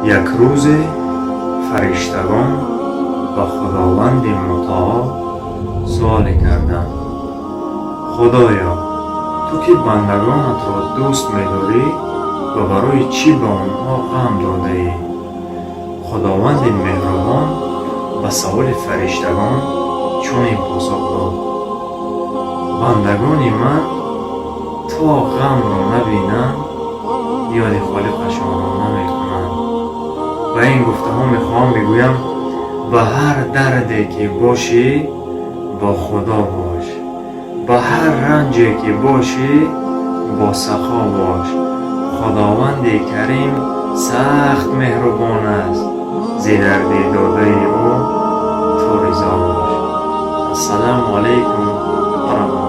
Як рӯзе фариштагон ба Худованди Мутаол суоле карданд: «Худоё, ту ки бандагонатро дӯст медорӣ ва барои чӣ ба онҳо ғам додаӣ?» Худованди меҳрубон ба саволи фариштагон чунин посух дод: «Бандагони ман то ғамро набинанд, ёди Холиқашонро намекунанд». Ба ин гуфтаҳо мехоҳам бигӯям: ба ҳар дарде ки бошӣ, бо Худо бош, ба ҳар ранҷе ки бошӣ, бо сахо бош. Худованди Карим сахт меҳрубон аст, зи дарди додаи ӯ ту ризо бош. Ассалому алайкум ва раҳматуллоҳ.